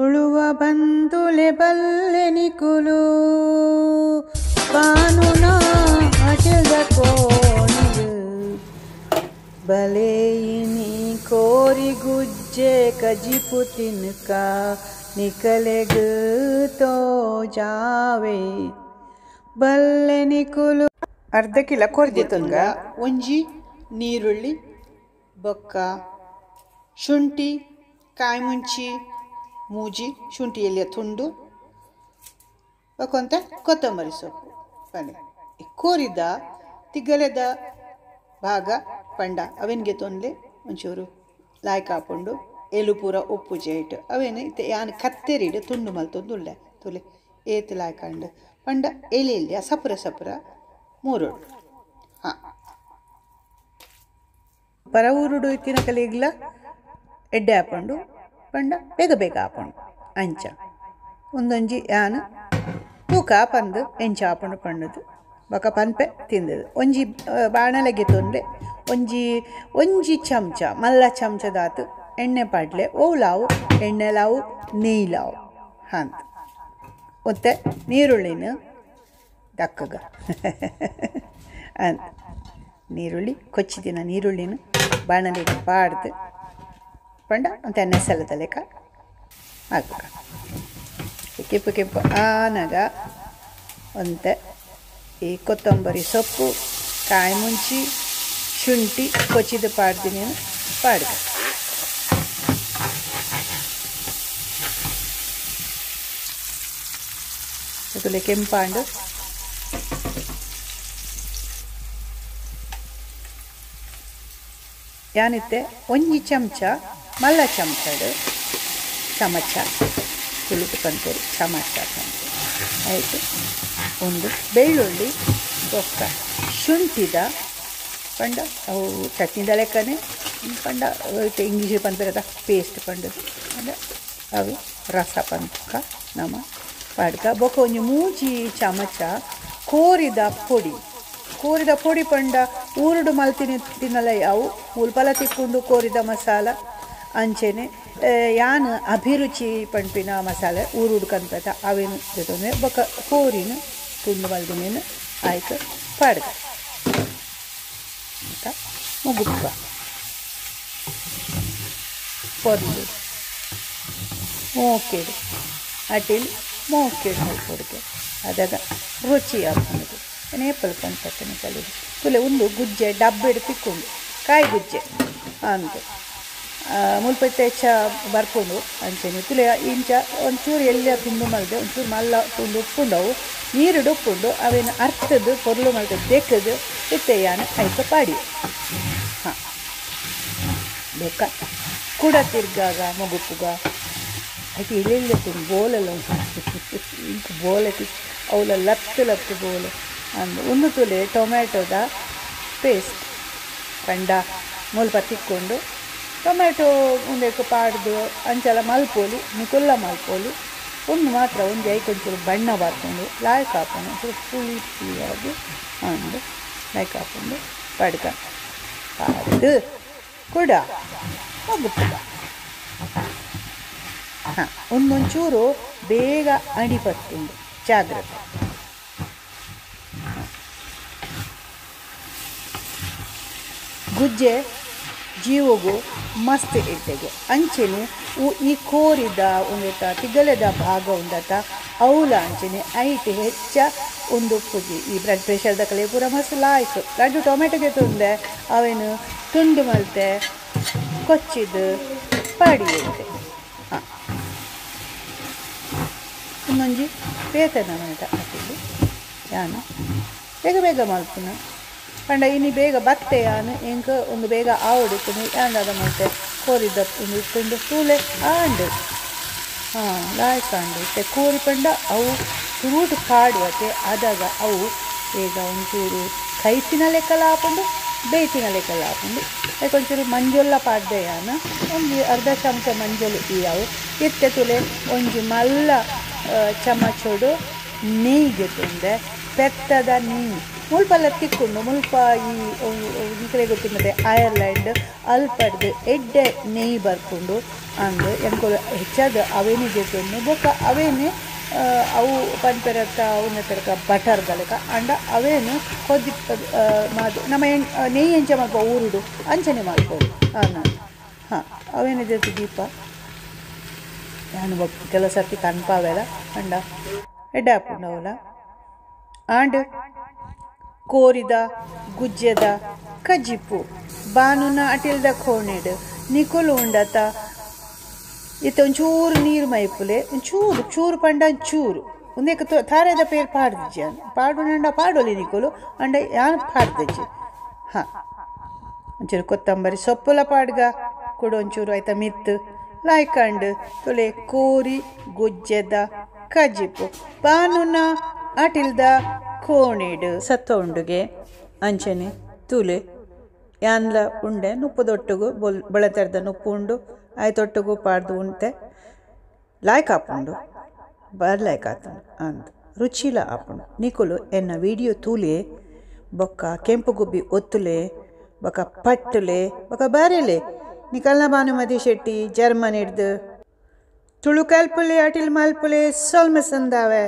ತುಳುವ ಬಂದುಲೆ ಬಲ್ಲೆ ನಿಕುಲು ಪಾನುನ ಅಟದ ಕೋಣಿಲು ಬಲೆಯಿನಿ ಕೋರಿ ಗುಜ್ಜೆ ಕಜಿಪು ತಿನ್ಕ ನಿಕಲೆಗು ತೋಜಾವೆ ಬಲ್ಲೆ ನಿಕುಲು. ಅರ್ಧ ಕಿಲೋ ಕೊರ್ದಿತ್ತಂಗ ಒಂಜಿ ನೀರುಳ್ಳಿ ಬೊಕ್ಕ ಶುಂಠಿ ಕಾಯಿ ಮುಂಚಿ ಮೂಜಿ ಶುಂಠಿ ಎಲೆಯ ತುಂಡು ಬೊಕ್ಕೊಂತ ಕೊತ್ತಂಬರಿ ಸೊಪ್ಪು ಬನ್ನಿ ಕೋರಿದ ತಿಗಲೆದ ಭಾಗ ಪಂಡ ಅವೆನ್ಗೆ ತೊಂದರೆ ಒಂಚೂರು ಲಾಯ್ಕ್ ಹಾಕೊಂಡು ಎಲು ಪೂರ ಉಪ್ಪು ಜೇಟ್ ಅವೇನು ಇತ್ತೆ ಯಾನ್ ಕತ್ತೆರಿಡು ತುಂಡು ಮಲ್ತೊಂದುಲ್ಲೆ ತುಲೆ ಏತ್ ಲಾಯ್ಕಂಡು ಪಂಡ ಎಲೆ ಇಲ್ಲ ಸಪುರ ಸಪುರ ಮೂರೋಡು. ಹಾಂ ಪರ ಊರುಡು ಇತ್ತಿನ ಕಲೆಗ್ಲ ಎಡ್ಡೆ ಹಾಕೊಂಡು ಪಂಡ ಬೇಗ ಬೇಗ ಹಾಕೊಂಡು ಅಂಚ ಒಂದೊಂಜಿ ಯಾನ್ ತೂಕ ಪಂದು ಎಂಚ ಹಾಕೊಂಡು ಪಂಡದು ಬೊಕ ಪನ್ಪೆ ತಿಂದದು. ಒಂಜಿ ಬಾಣಲೆಗೆ ತೊಂದರೆ ಒಂಜಿ ಒಂಜಿ ಚಮಚ ಮಲ್ಲ ಚಮಚದಾತು ಎಣ್ಣೆ ಪಾಡ್ಲೆ ಓಲಾವು ಎಣ್ಣೆಲಾವು ನೆಯ್ಲಾವು ಅಂತ ಒತ್ತೆ ನೀರುಳ್ಳಿನ ದಕ್ಕಗ ಅಂತ ನೀರುಳ್ಳಿ ಕೊಚ್ಚಿದಿನ ನೀರುಳ್ಳಿನ ಬಾಣಲೆಗೆ ಪಾಡ್ದು ಪಂಡ ಅಂತ ಎಣ್ಣೆ ಲೆಕ್ಕ ಹಾಕುಗ ಕೆಂಪು ಕೆಂಪು ಆನಾಗ ಒಂತೆ ಈ ಕೊತ್ತಂಬರಿ ಸೊಪ್ಪು ಕಾಯಿ ಮುಂಚಿ ಶುಂಠಿ ಕೊಚ್ಚಿದ ಪಾಡ್ದಿನಿ ಪಾಡ್ದು ತುಲೆ ಕೆಂಪಾಂಡು ಯಾನಿತ್ತೆ ಒಂಜಿ ಚಮಚ ಮಲ್ಲ ಚಮಚಡು ಚಮಚ ತುಳುಟು ಪಂತೇರಿ ಚಮಚ ಆಯಿತು. ಒಂದು ಬೆಳ್ಳುಳ್ಳಿ ಬೊಕ್ಕ ಶುಂಠಿದ ಪಂಡ ಅವು ಚಟ್ನಿದ ಲೆಕ್ಕನೆ ಪಂಡ ಇಂಗ್ಲೀಷ್ ಪನ್ಪೆರದ ಪೇಸ್ಟ್ ಪಂಡ ಪಂಡ ಅವು ರಸ ಪಂಕ ನಮ್ಮ ಪಾಡ್ಕ ಬೊಕ್ಕ ಒಂಜಿ ಮೂಜಿ ಚಮಚ ಕೋರಿದ ಪೊಡಿ. ಕೋರಿದ ಪೊಡಿ ಪಂಡ ಊರುಡು ಮಲ್ತಿನಿ ತಿನ್ನಲ ಅವು ಉಲ್ಪಲ ತಿಕ್ಕೊಂಡು ಕೋರಿದ ಮಸಾಲ ಅಂಚೆನೆ ಯಾನ್ ಅಭಿರುಚಿ ಪಂಪಿನ ಮಸಾಲೆ ಊರುಡು ಕಂಪೆತ ಅವೇನು ಜೊತೆ ಬೊಕ್ಕ ಕೋರಿನ ತುಂಡು ಮಲ್ದಿನೇನು ಆಯ್ತು ಪಾಡ್ಕ ಅಂತ ಮುಗುಪ್ಪ ಪೊರ್ಲು ಮೋಕೆಡು ಅಟಿಲ್ ಮೋಕೆಡು ಮಲ್ಪೊಡುಗೆ ಅದಾಗ ರುಚಿ ಹಾಕೊಂಡು ನೇಪಲ್ ಪಂಪತ್ತನೆ ಕಲಿದು ತುಲೆ ಒಂದು ಗುಜ್ಜೆ ಡಬ್ಬೆಡು ತಿಕ್ಕೊಂಡು ಕಾಯಿ ಗುಜ್ಜೆ ಅಂತ ಮುಲ್ಪತ್ತೆ ಹೆಚ್ಚ ಬರ್ಕೊಂಡು ಅಂಚೆನೆ ತುಲೆ ಇಂಚ ಒಂಚೂರು ಎಲ್ಲ ತುಂಡು ಮಲ್ದೆ ಒಂಚೂರು ಮಲ್ಲ ತುಂಡು ಉಪ್ಪುಂಡವು ನೀರುಡು ಉಪ್ಪುಂಡು ಅವೇನು ಅರ್ಥದ್ದು ಪೊರ್ಲು ಮಲ್ದೆ ದೇಕದು ಇತ್ತೆಯಾನ ಐಕ ಪಾಡಿ. ಹಾಂ ಬೊಕ್ಕ ಕೂಡ ತಿರ್ಗಾಗ ಮಗುಪ್ಪುಗ అయితే ಎಲ್ಲೆಲ್ಲ ತುಂಡು ಬೋಲೆಲ್ಲ ಇಂಕ್ ಬೋಲೆ ಅವಲ ಲತ್ತು ಲತ್ತು ಬೋಲೆ ಅಂದು ಒಂದು ತುಲೆ ಟೊಮ್ಯಾಟೊದ ಪೇಸ್ಟ್ ಪಂಡ ಮುಲ್ಪ ತಿಕ್ಕೊಂಡು ಟೊಮ್ಯಾಟೊ ಒಂದೇಕು ಪಾಡ್ದು ಅಂಚಲ ಮಲ್ಪೋಲಿ ನಿಕೊಲ್ಲ ಮಲ್ಪೋಲಿ ಒಂದು ಮಾತ್ರ ಒಂದು ಐಕೊಂಚೂರು ಬಣ್ಣ ಬಾರ್ಕೊಂಡು ಲಾಯ್ಕ್ ಹಾಕೊಂಡು ಒಂಚೂರು ಪುಳಿ ಪುಳಿಯಾಗಿ ಅಂದು ಲಾಯ್ಕ್ ಹಾಕೊಂಡು ಪಡ್ಕ ಪಾಡ್ದು ಕೂಡ ಮಗುಪ್ಪುಗ. ಹಾಂ ಒಂದೊಂಚೂರು ಬೇಗ ಅಡಿಪತ್ತುಂಡು ಜಾಗ್ರತೆ. ಗುಜ್ಜೆ ಜೀವಗೂ ಮಸ್ತ್ ಇಡ್ತೆಗೆ ಅಂಚೆನೆ ಈ ಕೋರಿದ ಒಂದೆತ ತಿಗಲೆದ ಭಾಗ ಉಂಡತ ಅವಲ ಅಂಚೆನೆ ಐಟ್ ಹೆಚ್ಚ ಒಂದು ಪುಜಿ ಈ ಬ್ಲಡ್ ಪ್ರೆಷರ್ದ ಕಲೆ ಪೂರ ಮಸ್ತ್ ಲಾಯ್ಕು ಲಡ್ಡು ಟೊಮೆಟೊಗೆ ತುಂಡೆ ಅವೇನು ತುಂಡು ಮಲ್ತೆ ಕೊಚ್ಚಿದ್ದು ಪಾಡಿ ಇಡ್ತೆ. ಹಾಂ ಇನ್ನೊಂಜಿ ಬೇತನ ಮನೆತ ಹಾಕಿದ್ದು ಯಾನ ಬೇಗ ಬೇಗ ಮಲ್ಪುನ ಪಂಡ ಇನಿ ಬೇಗ ಬತ್ತೆ ಯಾನು ಎಂಕ ಒಂದು ಬೇಗ ಆವಡಿക്കുന്നു ಯಾಂಡಾದ ಮಲ್ತೆ ಕೋರಿದ ಒಂದು ತುಂಡು ತೂಲೆ ಆಂಡು. ಹಾಂ ಲಾಯ್ಕಾಂಡು ಇತ್ತೆ ಕೋರಿ ಪಂಡ ಅವು ತುರುಟು ಪಾಡುವತೆ ಆದಾಗ ಅವು ಬೇಗ ಒಂಚೂರು ಕೈತಿನ ಲೆಕ್ಕಲ ಹಾಕೊಂಡು ಬೇಯ್ತಿನ ಲೆಕ್ಕಲ ಹಾಕೊಂಡು ಅದಕ್ಕೆ ಒಂಚೂರು ಮಂಜೊಲ್ಲ ಪಾಡ್ದೆ ಯಾನ ಒಂಜಿ ಅರ್ಧ ಚಮಚ ಮಂಜೊಲು ಇಯಾವು ಇತ್ತೆ ತುಲೆ ಒಂಜಿ ಮಲ್ಲ ಚಮಚೋಡು ನೆಯ್ಗೆ ತುಂಡೆ ಪೆತ್ತದ ನೆಯ್ಯಿ ಮುಲ್ಪಲ್ಲ ತಿಕ್ಕೊಂಡು ಮುಲ್ಪ ಈ ನಿಕಲೆ ಗೊತ್ತಿಲ್ಲದೆ ಐರ್ಲ್ಯಾಂಡ್ ಅಲ್ಪಡ್ದು ಎಡ್ಡೆ ನೆಯ್ ಬರ್ಪುಂಡು ಅಂದ್ ಎಂಕುಲು ಹೆಚ್ಚಾದ ಅವೇನೆ ದೆತೊನ್ನು ಬೊಕ ಅವೇನೆ ಅವು ಪನ್ಪೆರತ್ತ ಉಂದೆತಲಕ ಬಟರ್ ದಲಕ ಅಂಡ ಅವೇನು ಕೊದಿ ನಮ ನೆಯ್ ಎಂಚ ಮಲ್ಪ ಊರುಡು ಅಂಚನೆ ಮಲ್ಪೊಡು ಹಾಂ ಅವೇನೆ ದೆತ್ತು ದೀಪ ಯಾನು ಕೆಲವು ಸರ್ತಿ ಕನ್ಪಾವೆಲ ಅಂಡ ಎಡ್ಡೆ ಆಪುಂಡು ಅವಲ ಆಂಡ್ ಕೋರಿದ ಗುಜ್ಜೆದ ಕಜಿಪು ಬಾನುನ ಅಟಿಲ್ದ ಕೋಣೆಡ್ ನಿಕುಲು ಉಂಡತ ಇತ್ತೆ ಒಂಚೂರು ನೀರು ಮೈಪುಲೆ ಒಂಚೂರು ಚೂರು ಪಂಡ ಚೂರು ಉಂದೆಕ್ ತಾರೆದ ಪೇರ್ ಪಾಡ್ದಿಜ್ಜಿ ಪಾಡುನಂಡ ಪಾಡೊಲಿ ನಿಕುಲು ಅಂಡ ಯಾನ್ ಪಾಡ್ದಿಜ್ಜಿ ಹಾಂ ಒಂಚೂರು ಕೊತ್ತಂಬರಿ ಸೊಪ್ಪುಲ ಪಾಡ್ಗ ಕುಡ ಒಂಚೂರು ಆಯ್ತಾ ಮಿತ್ತು ಲಾಯ್ಕಂಡ್ ತುಲೆ ಕೋರಿ ಗುಜ್ಜೆದ ಕಜಿಪು ಬಾನುನ ಅಟಿಲ್ದ ಕೋಣೆಡ್ ಸತ್ತ ಉಂಡುಗೆ ಅಂಚನೆ ತುಲೆ ಯಾನ್ಲ ಉಂಡೆ ನುಪ್ಪುದೊಟ್ಟುಗು ಬೊಲ್ ಬೆಳತೆರ್ದ ನುಪ್ಪು ಉಂಡು ಆಯ್ತೊಟ್ಟುಗು ಪಾಡ್ದು ಉಂಟೆ ಲಾಯ್ಕ್ ಆಪುಂಡು ಬರ್ಲಾಯ್ಕ್ ಆತುಂಡು ಅಂದ್ ರುಚಿಲ ಆಪುಂಡು ನಿಕುಲು ಎನ್ನ ವೀಡಿಯೋ ತೂಲೆ ಬೊಕ್ಕ ಕೆಂಪು ಗುಬ್ಬಿ ಒತ್ತುಲೆ ಬೊಕ್ಕ ಪಟ್ಟುಲೆ ಬೊಕ್ಕ ಬಾರೆಲೆ ನಿಕಲ್ನ ಭಾನುಮತಿ ಶೆಟ್ಟಿ ಜರ್ಮನಿಡ್ದು ತುಳು ಕಲ್ಪುಲೆ ಅಟಿಲ್ ಮಲ್ಪುಲೆ ಸೊಲ್ಮೆ ಸಂದಾವೆ.